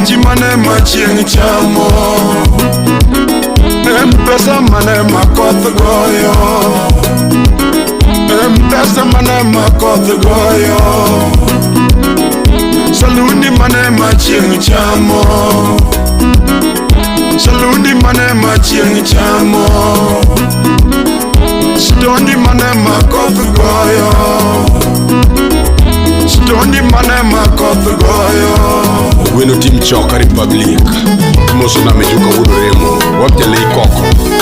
Kabichi mane ma chieng' chamo. Mpesa mane ma koth goyo. Mpesa mane ma koth goyo. Salundi mane ma chieng' chamo. Salundi mane ma chieng' chamo. Stondi mane ma koth goyo. Stondi mane ma koth goyo. Gweno tim choka Republic. Moso name joka wuod Remo. Wak jalei koko.